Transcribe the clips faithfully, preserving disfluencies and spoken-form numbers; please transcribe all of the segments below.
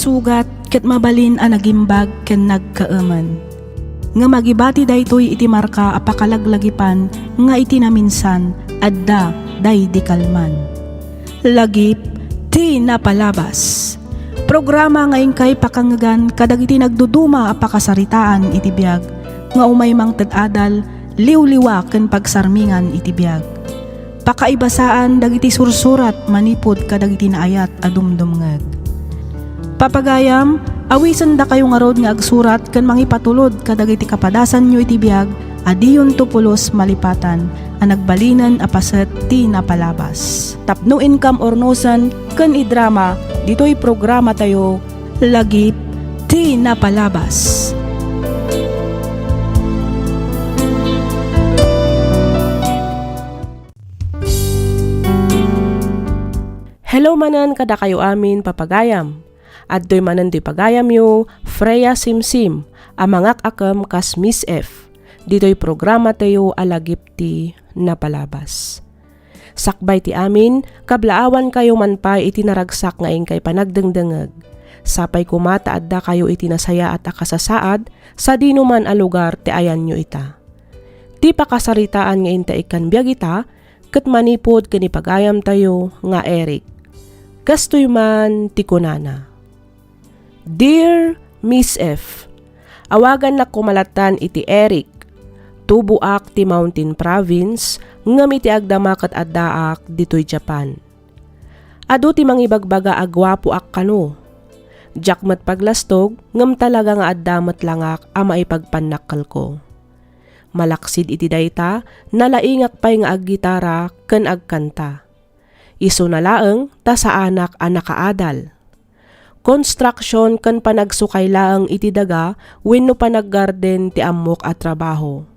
sugat ket mabalin a nagimbag ken nagkaemen. Ngem agibati daytoy iti marka a pakalaglagipan nga iti naminsan adda daydi kalman. Lagip ti napalabas. Programa nga inkay pakangngegan kadagiti nagduduma a pakasaritaan iti biag nga umay mangted adal, liwliwa ken pagsarmingan iti biag. Pakaibasaan dagiti sursurat manipud kadagiti naayat a dumdumngeg. Papagayam, awisendakayo ngarud nga agsurat ken mangipatulod kadagiti kapadasanyo iti biag a diyonto pulos malipatan a nagbalinen a paset ti napalabas. Tapno inkam urnosen ken idrama ditoy programatayo, Lagip ti Napalabas. Hello manen kadakayo amin, papagayam. Adtoy manen ti pagayamyo, Freya Simsim, a mangak-akem kas Miss F, ditoy programatayo a Lagip ti Napalabas. Sakbay ti amin, kablaawankayo man pay iti naragsak nga inkay panagdengdengeg. Sapay koma ta addakayo iti nasayaat a kasasaad sadinoman a lugar ti ayanyo ita. Ti pakasaritaan nga inta ikkan biag ita, ket manipud ken ni pagayamtayo nga Eric. Kastoy man ti kunana, "Dear Miss F, awagannak koma lattan iti Eric. Tuboak ti Mountain Province, ngem iti agdama ket addaak ditoy Japan. Adu ti mangibagbaga a guapoak kano. Diak met paglastog, ngem talaga nga adda met langak a maipagpannakkelko. Malaksid iti dayta, nalaingak pay nga aggitara ken agkanta. Isuna laeng ta saanak a nakaadal. Construction ken panagsukay laeng iti daga wenno panaggarden ti ammok a trabaho.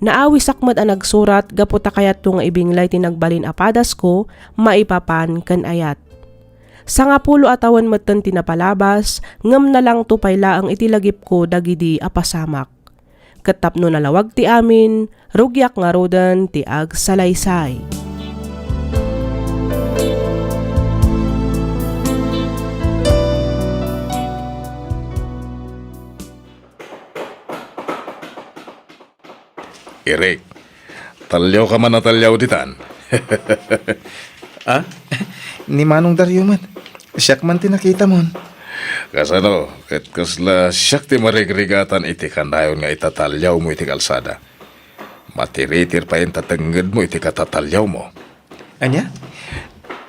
Naawisak met a nagsurat gapu ta kayatko nga ibinglay ti nagbalin a padasko maipapan ken ayat. Sangapulo a tawen metten ti napalabas, ngem nalangto pay laeng iti lagipko dagidi a pasamak. Ket tapno nalawag ti amin, rugiak ngaruden ti agsalaysay." Eric, talliawka man a talliaw ditan. Ah? Ni Manong Dario met. Siak man ti nakitamon. Kasano, ket kasla siak ti marigrigatan iti kanayon nga itatalliawmo iti kalsada? Matiritir pay ta tengngedmo iti katatalliawmo. Ania?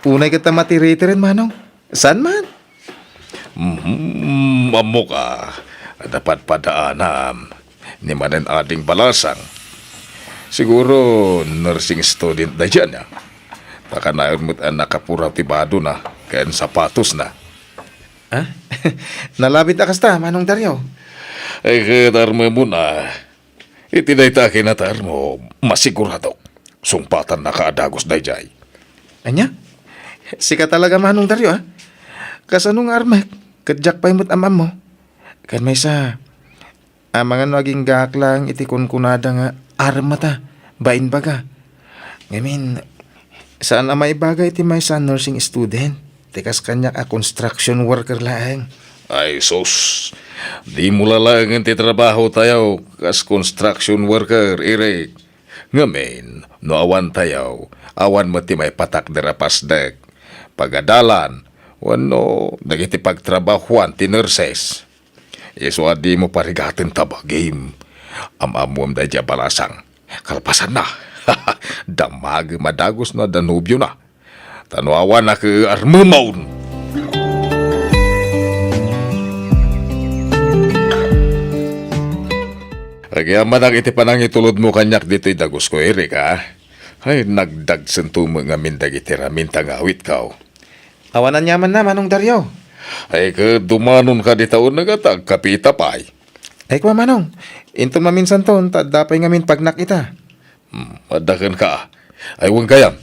Unay ket ta matiriteren, Manong. Saan man? Mhm, ammok a, napadpadaanam ni manen ading balasang. Siguro nursing student daydiay, ania? Ta kanayon met a nakapuraw ti badona ken sapatosna. Ah? Nalabit a kasta, Manong Dario? Ay, ket armemon a. Iti dayta a kinataermo, masiguradok, sungpatannaka a dagus daydiay. Ania? Sika talaga, Manong Dario, a? Kasano nga armek? Ket diak pay met am-ammo. Ken maysa, amangan no aginggaak laeng iti kunkunada nga armata, bainbaga. Ngamin, saan a maibaga iti maysa a nursing student, ti kas kaniak a construction worker laeng. Ay, sus! Dimo la laengen ti trabahotayo kas construction worker, Eric. Ngamin, no awantayo, awan met ti maipatakder a pasdek, pagadalan, wenno dagiti pagtrabahoan ti nurses. Isu a dimo parigaten ta bagim. Am-ammom daydiay a balasang. Kalpasanna, damagem a dagus no adda nobiona. Ta no awan a, ket armemon. Agyamanak iti panangitulodmo kaniak ditoy dagusko, Eric, a? Ay, nagdagsento met ngamin dagiti ramin ta ngawitko. Awan aniamanna, Manong Dario. Ay, ket dumanonka dita uneg a ta agkapita pay. Ay, kua, Manong. Inton maminsanton, ta adda pay ngamin pagnak ita. Hmm, adda kenka. Ay, wen gayam.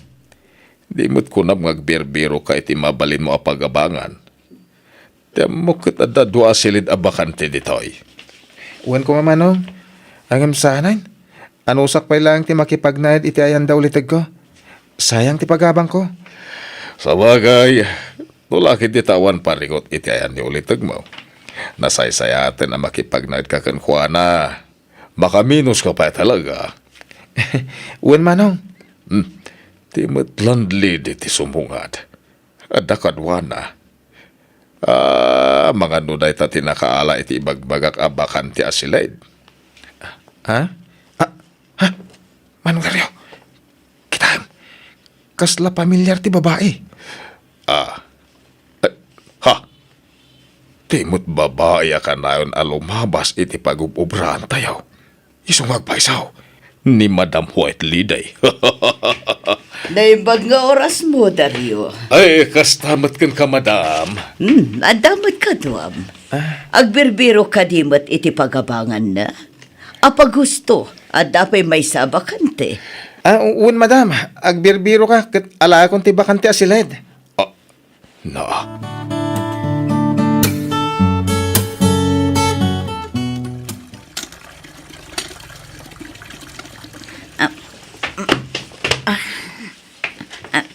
Di met kunam nga agbirbirokka iti mabalinmo a pagabangan. Ti ammok ket adda dua a silid a bakante ditoy. Wen koma, Manong. Ngem saanen. Anusak pay laeng ti makipagnaed iti ayan da ulitegko. Sayang ti pagabangko. Sabagay, No la ketdi ta awan paringot iti ayan ni ulitegmo, nasaysayaten a makipagnaedka kenkuana. Makaminos ka pay talaga. Wen, Manong. Hmm. Ti met landlady ti sumungad. Adda kaduana. Ah, amangan no dayta ti nakaala iti ibagbagak a bakante a silid. Ha? Ah, ha? Manong Dario, kitaem. Kasla pamilyar ti babai. Ah. Eh, ha? Ti met babai a kanayon a lumabas iti pagub-obraantayo. Isu nga agpayso. Ni Madam White Lady. Naimbag nga orasmo, Dario. Ay, kasta met kenka, madam. Hmm, adda met kaduam. Ah. Agbirbiro kadi met iti pagabanganna? Apaghusto, adda pay maysa a bakante? Ah, u-, wen, madam. Agbirbiro ka, ket alaekon ti bakante a silid. Ah, na. Ah, ah, ah.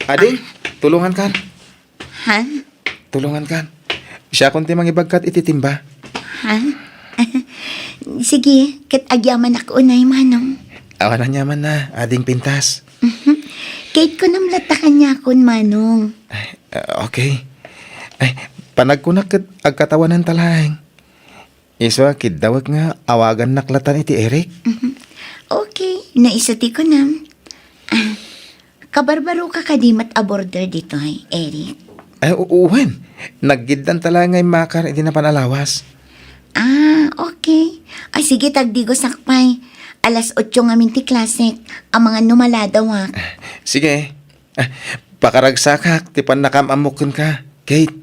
Ading, tulungan kan. Ha? Tulungan kan. Siakon ti mangibagkat iti timba. Ha? Sige, ket agyamanak unay, Manong. Awan aniamanna, ading pintas. Mhm. Ket kunam latta kaniakon, Manong. Ay, ah, okay. Ay, panagkunak ket agkatawanan ta laeng. Isu a kiddawek nga awagannak latan iti Eric. Mhm. Okay, no isu ti kunam. Ah, kabarbaroka kadi met a border ditoy, Eric? Ay, u-, wen. Naggiddanta la nga immakar idi napan a lawas. Ah, okay. Ay, sige, tagdigosak pay. Alas otso ngamin ti klasek. Amangan no maladawak. Sige. Ah, pakaragsakak ti pannakaam-ammok kenka, Kate.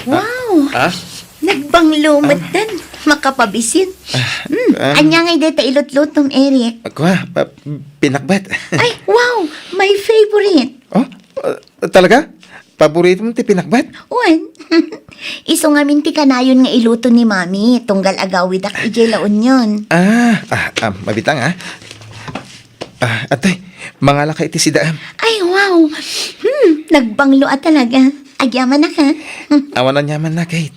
Wow! Ah? Nagbanglo met dan. Makapabisin. Ah, Hmm, um, ania ngay deta ilutlutom, Eric? Kua, ah, pinakbet. Ay, wow! My favorite! Oh, ah, talaga? Paboritom ti pinakbet? Wen. Isu ngamin ti kanayon nga iluto ni Mami, tunggal agawidak idiay La Union. Ah, ah, ah, mabitang, ah. Ah, atoy, mangalaka iti sidaem. Ay, wow! Hmm, nagbanglo a talaga. Agyamanak, ha? Awan aniamanna, Kate.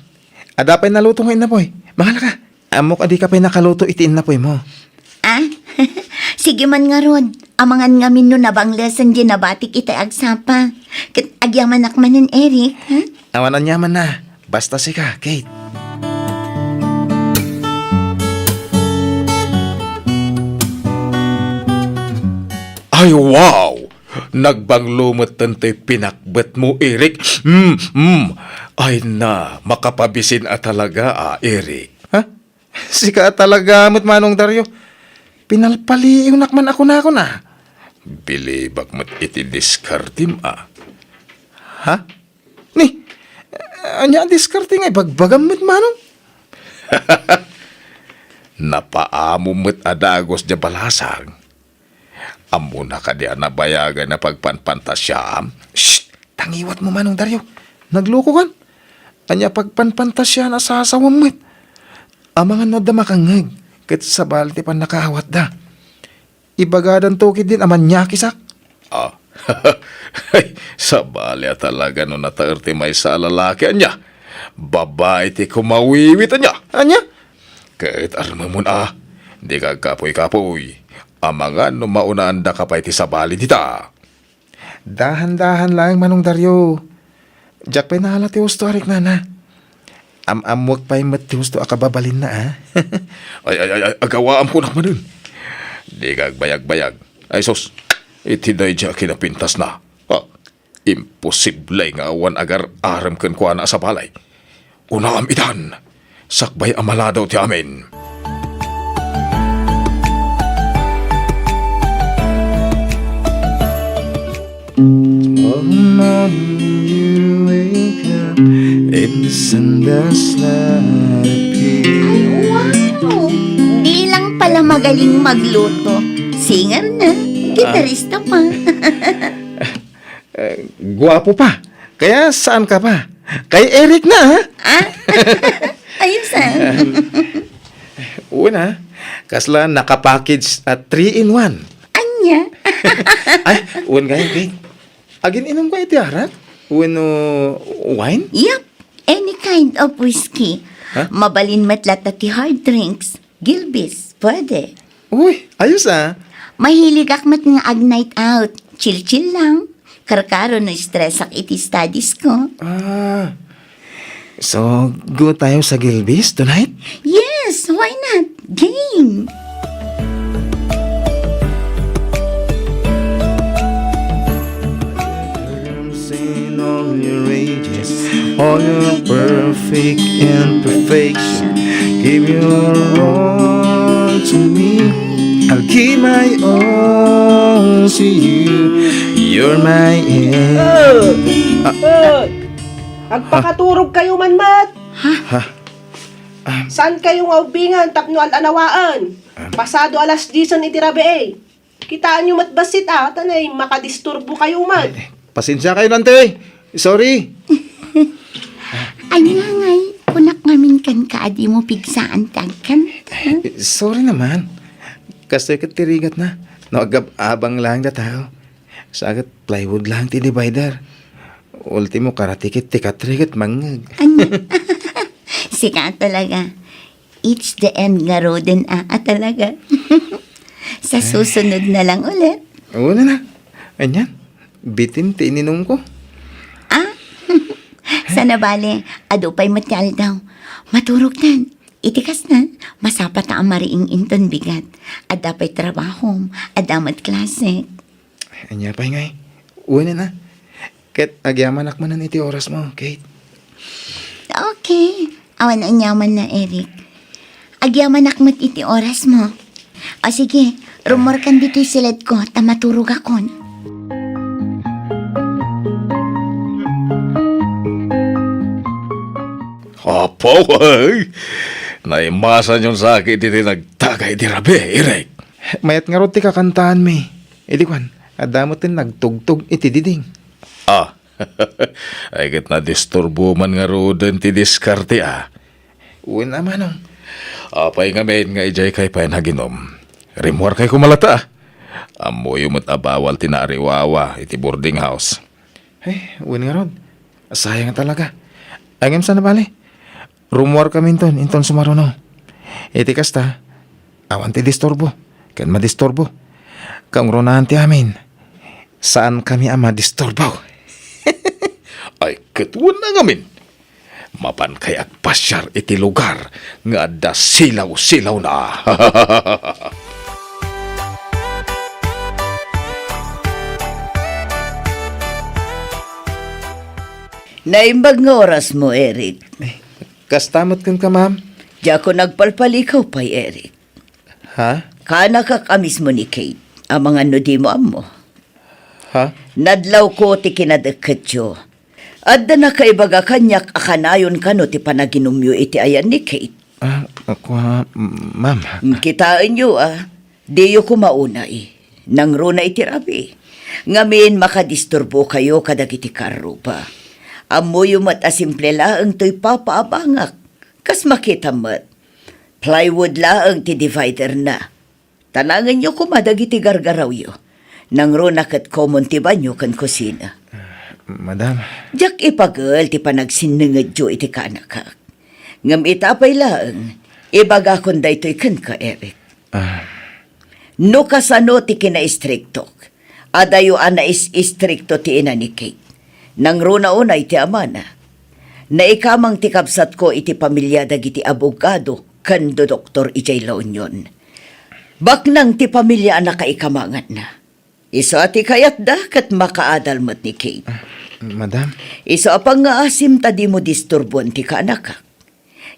Adda pay naluto nga innapoy. Mangalaka. Ammok a dika pay nakaluto iti innapoymo. Ah? Sige man ngarud. Amangan ngamin no nabanglesen diay nabatik iti agsapa. Ket agyamanak manen, Eric, ha? Awan aniamanna. Basta sika, Kate. Ay, wow! Nagbanglo metten ti pinakbetmo, Eric. Mm, mm. Ay na, makapabisin a talaga, ah, Eric. Ha? Sika a talaga met, Manong Dario. Pinalpaliiwnak man a kunakon, a. Bilibak met iti diskartem, a. Ha? Ni, ania a diskarte nga ibagbagam met, Manong? Napaamom met a dagus diay balasang. Ammona kadi a nabayagay a pagpanpantasiaam? Shh! Tangiwatmo, Manong Dario. Naglukokan. Ania pagpanpantasiaan a sasawem met? Amangan no adda makangngeg, ket sabali ti pannakaawatda. Ibagadanto ketdin a maniakisak. Ah. Sabali a talaga no nataer ti maysa a lalaki, ania? Babai ti kumawiwit, ania? Ania? Ket armemon a, dika agkapuy-kapuy. Amangan no maunaandaka pay ti sabali dita. Dahan-dahan laeng, Manong Dario. Diak pay naala ti husto a riknana. Am-ammoek pay met ti husto a kababalinna, a. Ay, ay, ay, ay, agawaam kunak manen. Dika agbayagbayag. Ay, sus, iti daydi a kinapintasna. Ah, imposible nga awan agar-arem kenkuana a sabali. Unaam itan, sakbay a maladaw ti amin. Oh, morning you wake up, it's endless life. Ay, wow! Di lang pala magaling magluto. Singer na, gitarista pa. Eh, guwapo pa. Kaya saan ka pa? Kay Eric na, ha? Ah? Ayos, ah. Una, kasla nakapackage a three in one. Anya? Ay, wen kaya, Kate. Agin-inom ka iti arak? Wenno wine? Yep. Any kind of whiskey. Ha? Mabalin met latta ti hard drinks. Gilbis, pwede. Uy, ayos, ah. Mahiligak met nga ag-night out. Chill-chill lang. Karkaro no stressak iti studies ko. Ah. So, go tayo sa Gilbis tonight? Yes, why not? Game! All your perfect imperfection, give your all to me. I'll give my all to you. You're my end. Oy! Agpakaturog kayo man met. Ha? Saan kayo nga ubbingan tapno al-anawaen? Pasado alas diesen iti rabii. Kitaenyo met bassit a, ta nay makadisturbo kayo met. Ay, pasensia kayo, Nante. Sorry. Ania ngay, kunak ngamin kenka a dimo pigsaan ti agkanta. Sorry naman. Kastoy ket ti rigatna. No, agab-abang laeng datayo. Sa ket plywood laeng ti divider. Ultimo, karatikit ti katri ket mangngeg. Ania? Sika talaga. It's the end ngaruden a, a talaga. Sa susunod na lang ulit. Una na. Anian? Bitin ti ininumko. Ah? Sana bale, adu pay met ti aldaw. Maturogtan. Iti kasna, masapata a mariing inton bigat. Adda pay trabahom, adda met klasek. Ania pay ngay? Wen na. Ket agyamanak manen iti orasmo, Kate. Okay. Awan aniamanna, Eric. Agyamanak met iti orasmo. O sige, rummuarkan ditoy siledko ta maturogakon. Apo, ay! Naimasanyon sa akin iti nagtagay iti rabii, Eric. Mayat ngarud ti kakantaanmi. Idi kuan, adda met ti nagtugtog iti diding. Ah, ay ket nadisturbo man ngaruden ti diskarte, ah. Wen a, manong. Apay ngamin nga idiay kay pay naginom? Rimmuarkay koma latta, ah. Ammoyo met a bawal ti naariwawa iti boarding house. Ay, wen ngarud. Sayang talaga. Ay, ngem saan a bale? Rummuarkaminton inton sumaruno. Iti kasta, awan ti disturbo ken madisturbo. Kaungrunaan ti amin, saankami a madisturbo. Ay, ket wen a ngamin. Mapankay agpasiar iti lugar nga adda silaw-silawna. Naimbag nga orasmo, Eric. Kasta met kenka, ma'am? Diakon agpalpalikaw pay, Eric. Ha? Kaanakak a mismo ni Kate, amangan no dimo ammo. Ha? Nadlawko ti kinadekdetyo. Adda nakaibaga kaniak a kanayon kano ti panaginumyo iti ayan ni Kate. Ah, kua, ma'am. Mm, kitaenyo, ah. Diyo koma unay. Nangruna iti rabii. Ngamin, makadisturbokayo kadagiti kaarruba. Ammoyo met a simple laeng toy papaabangak. Kas makitam met, plywood laeng ti dividerna. Tanangenyo koma dagiti gargarawyo. Nangruna ket common ti banyo ken kusina. Madam. Diak ipagel ti panagsinnengedyo iti kaanakak. Ngem ita pay laeng, ibagakon daytoy kenka, Eric. Ah. No kasano ti kinaistriktok, adayo a nais-istrikto ti ina ni Kate. Nangruna unay ti amana. Naikamang ti kabsatko iti pamilia dagiti abogado ken dodoktor idiay La Union. Baknang ti pamilia a nakaikamanganna. Isu a ti kayatda ket makaadal met ni Kate. Ah, madam. Isu a pangngaasim ta dimo disturboen ti kaanakak.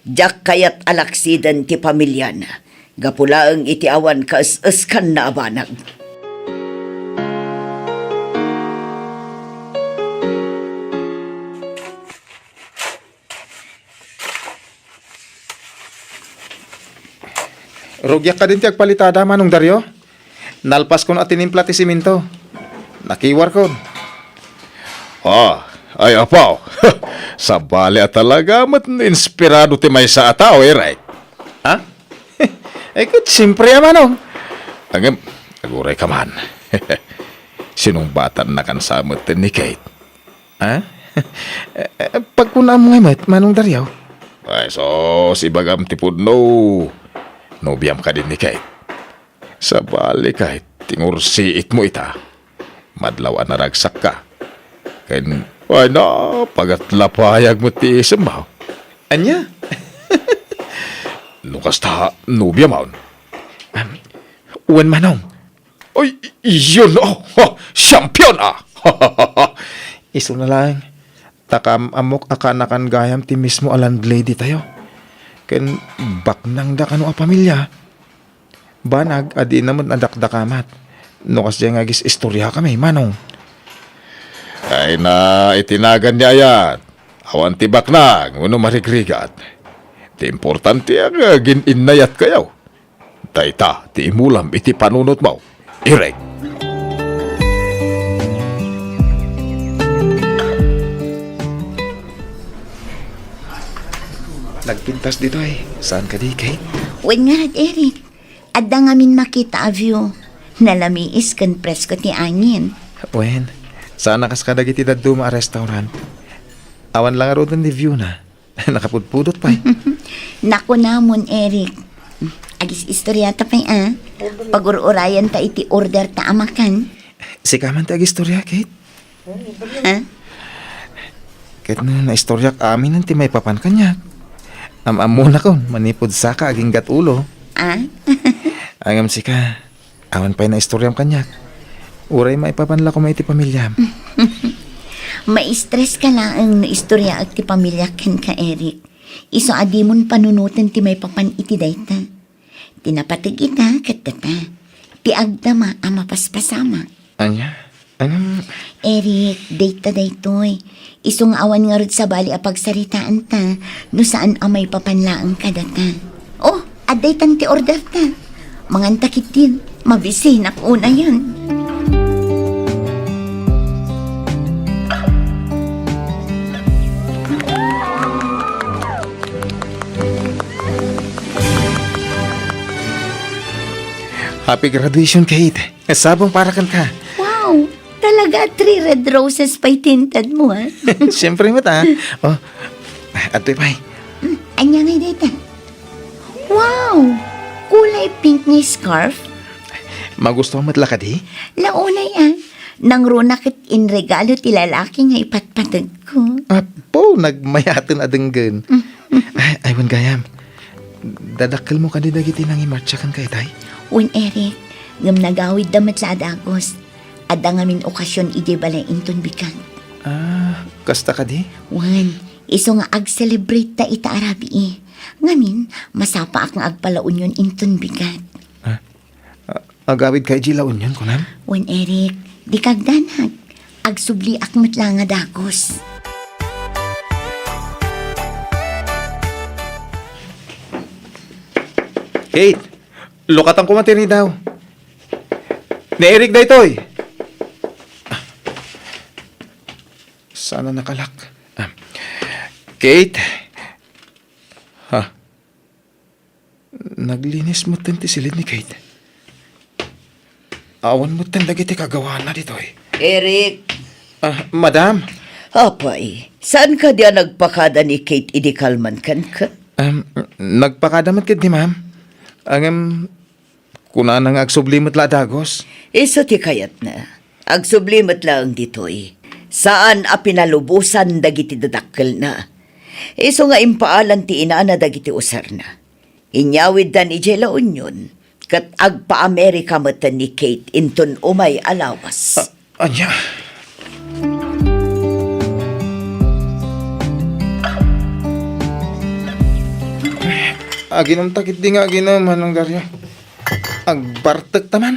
Diak kayat a laksiden ti pamiliana, gapu laeng iti awan kaes-eskanna a banag. Rugiak kadin ti agpalitada, Manong Dario. Nalpaskon a tinimpla ti simento. Nakiwarkon. Ah, Ay, apo. Sabali a talaga met no inspirado ti maysa a tao, Eric. Ha? Eh, ket siempre a, Manong. Ngem, aguray ka man. Sinungbatannakan sa met ni Kate. Ha? Eh, eh, pagkunaam ngay met, Manong Dario? Ay, sus, ibagam ti pudno. Nobiam kadi ni Kate. Sabali, Kate, tingursiitmo ita. Madlaw a naragsakka. Ken, ay na, pagatlapayag met ti isemmo. Ania? No kasta, nobiamon? Am, wen, Manong. Ay, iyon, oh, ha, champion, ah. Isuna laeng, ta kaam-ammok a kaanakan gayam ti mismo a landlady tayo. Ken baknangda kano a pamilia. Banag a dina met nadakdakamat. No kasdiay nga agis-istoriakami, Manong. Ay na, iti nagan ni ayat. Awan ti baknang wenno marigrigat. Ti importante a agin-innayatkayo. Dayta ti imulam iti panunotmo, Eric. Nagpintas ditoy. Saan kadi, Kate? Wen ngarud, Eric. Adda ngamin makita a view. Nalamiis ken presko ti angin. Wen, saan a kas kadagiti dadduma a restaurant. Awan la ngaruden ti view na. Nakapudpudot pay. Nakunamon, Eric. Agis-istoriata pay, a. Pagur-urayanta iti order ta a makan. Sika man ti agistoria, Kate. Ha? Ket no naistoriak aminen ti maipapan kaniak. Am-ammonakon manipud saka aginggat ulo. A? Ngem sika, awan pay naistoriam kaniak. Uray maipapan la koma iti pamiliam. Maistres ka laeng no istoriaek ti pamiliak kenka, Eric. Isu a dimon panunoten ti maipapan iti dayta. Ti napateg ita ket data. Ti agdama a mapaspasamak. Ania? Ngem, Eric, dayta daytoy. Isu nga awan ngarud sabali a pagsaritaanta no saan a maipapan laeng kadata. Oh, adda itan ti orderta. Manganta ketdin. Mabisinak unayen. Happy graduation, Kate. Sabong para kenka. Wow! Talaga, three red roses pay ti intedmo, a? Siyempre met, a. Oh, adtoy pay. Mm, ania ngay dayta? Wow! Kulay pink nga scarf? Magustuhan met la kadi? Launay, a. Nangruna ket inregalo ti lalaki nga ipatpategko. Apo, nagmayaten a denggen. Ay, ay, wen gayam. Dadakkelmo kadi dagiti nangimartsa kenka itay? Wen, Eric, ngem nagawidda met la a dagus. Adda ngamin okasion idiay balay inton bigat. Ah, kasta kadi? Wen, isu nga ag-celebrate ta ita a rabii. Ngamin, masapaak nga agpalaunion inton bigat. Ah, ah, agawidka idiay La Union, kunam? Wen, Eric, dika agdanag. Agsubliak met la nga dagus. Kate, lukatan koma ti ridaw. Ni Eric daytoy. Saan a nakalak? Ah. Kate? Ha? Naglinis metten ti siled ni Kate. Awan metten dagiti kagawana ditoy. Eric! Ah, madam? Apay, saan kadi a nagpakada ni Kate idi kalman kenka? Um, nagpakada met ketdi, ma'am. Ngem, kunana nga agsubli met la a dagus. Isu ti kayatna. Agsubli met laeng ditoy. Saan a pinalubosan dagiti dadakkelna. Isu nga impaalan ti inana dagiti usarna. Inyawiddan idiay La Union, ket agpa-Amerika metten ni Kate inton umay a lawas. A-, ania? Aginumta ketdi nga aginum, Manong Dario. Agbartek ta man.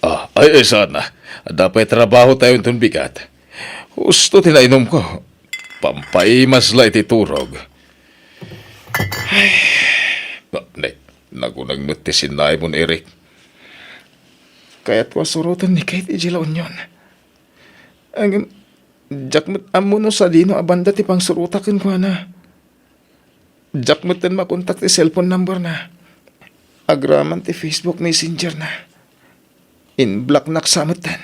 Ah, ay, ay, sana. Adda pay trabaho tayo inton bigat. Husto ti nainumko. Pampaimas la iti turog. Ay, na-, ne, naguneg met ti sinnaimon, Eric. Kayatko a suroten ni Kate idiay La Union. Ngem, Diak met ammo no sadino a banda ti pangsurotak kenkuana. Diak metten makontak ti cellphone number na. Agraman ti Facebook Messenger na. In-block nak sa metten.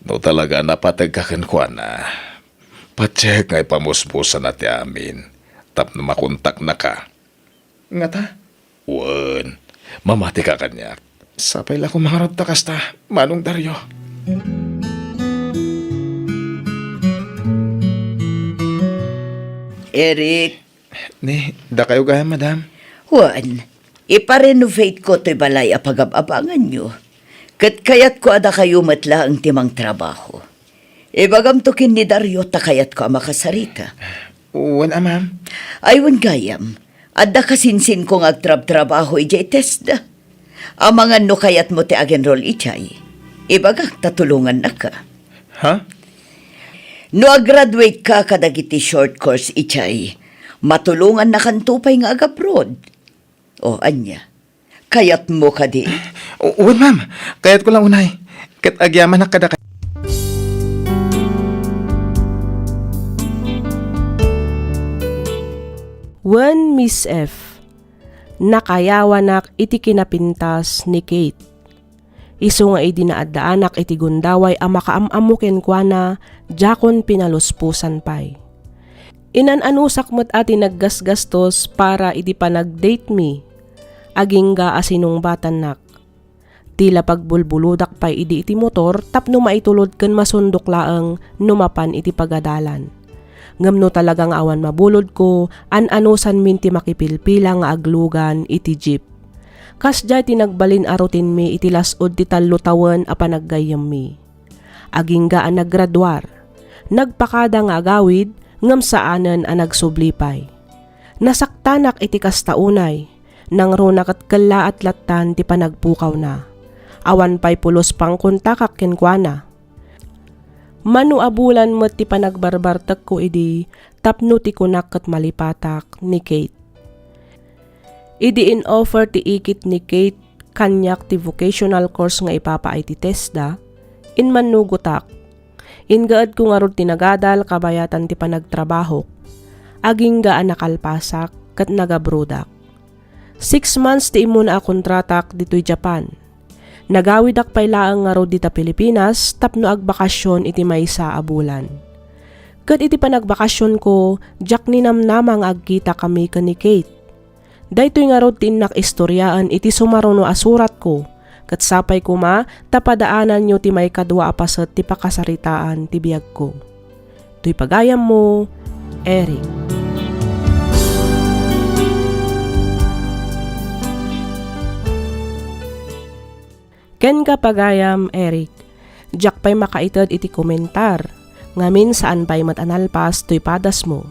No talaga a napateg ka kenkuana, patiek nga ipamusmusana ti amin tapno makontaknaka. Ngata? Wen, mamati ka kaniak. Sapay la koma ngarud ta kasta, Manong Dario. Eric. Ni, dakayo gayam, madam? Wen, ipa-renovate ko toy balay a pagab-abanganyo. Ket kayatko a dakayo met laeng ti mangtrabaho. Ibagamto ken ni Dario ta kayatko a makasarita. Wen a, ma'am. Ay, wen gayam. Adda kasinsinko nga agtrabtrabaho idiay TESDA. Amangan no kayatmo ti ag-enroll idiay. Ibagak ta tulongannaka. Ha? No ag-graduate ka kadagiti short course idiay, matulongannakanto pay nga ag-abroad. O, ania? Kayatmo kadi? O, wen, ma'am. Kayatko la unay. Ket agyamanak kadakayo. Wen, Miss F, nakayawanak iti kinapintas ni Kate. Isu nga idi naaddaanak iti gundaway a makaam-ammo kenkuana, diakon pinalusposan pay. Inan-anusak met a ti naggasgastos para iti panag-date mi, agingga a sinungbatannak. Ti la pagbulbulodak pay idi iti motor tapno maitulod ken masundok laeng no mapan iti pagadalan. Ngem no talaga nga awan mabulodko, an-anusanmin ti makipilpila nga aglugan iti jeep. Kasdiay ti nagbalin a routine mi iti las-ud ti tallo tawen a panaggayyemmi. Agingga a naggraduar, nagpakada nga agawid ngem saanen a nagsubli pay. Nasaktanak iti kasta unay, nangruna ket kellaat lattan ti panagpukawna. Awan pay pulos pangkontakak kenkuana. Mano a bulan met ti panagbarbartekko idi tapno ti kunak ket malipatak ni Kate. Idi in-offer ti ikit ni Kate kaniak ti vocational course nga ipapaay ti TESDA, immannugotak. Ingaedko ngarud ti nagadal kabayatan ti panagtrabahok. Agingga a nakalpasak ket nagabrodak. Six months ti immuna a kontratak ditoy Japan. Nagawidak pay laeng ngarud dita Pilipinas tapno agbakasyon iti maysa a bulan. Ket iti panagbakasyonko, diak ninamnama nga agkitakami ken ni Kate. Daytoy ngarud ti innak istoriaen iti sumaruno a suratko, ket sapay koma ta padaananyo ti maikadua a paset ti pakasaritaan ti biagko. Toy pagayammo, Eric. Kenka, pagayam Eric, diak pay makaited iti komentar, ngamin saan pay met a nalpas toy padasmo.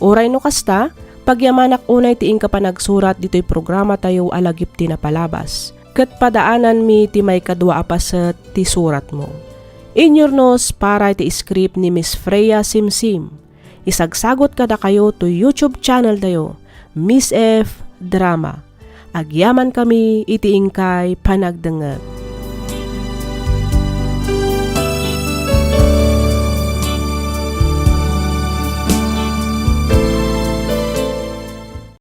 Uray no kasta, pagyamanak unay ti inka panagsurat ditoy programatayo a lagip ti napalabas, ket padaananmi ti maikadua a paset ti suratmo. Inyurnos para iti script ni Miss Freya Simsim. Isagsagot kadakayo toy YouTube channeltayo, Miss F Drama. Agyamankami iti inkay panagdengngeg.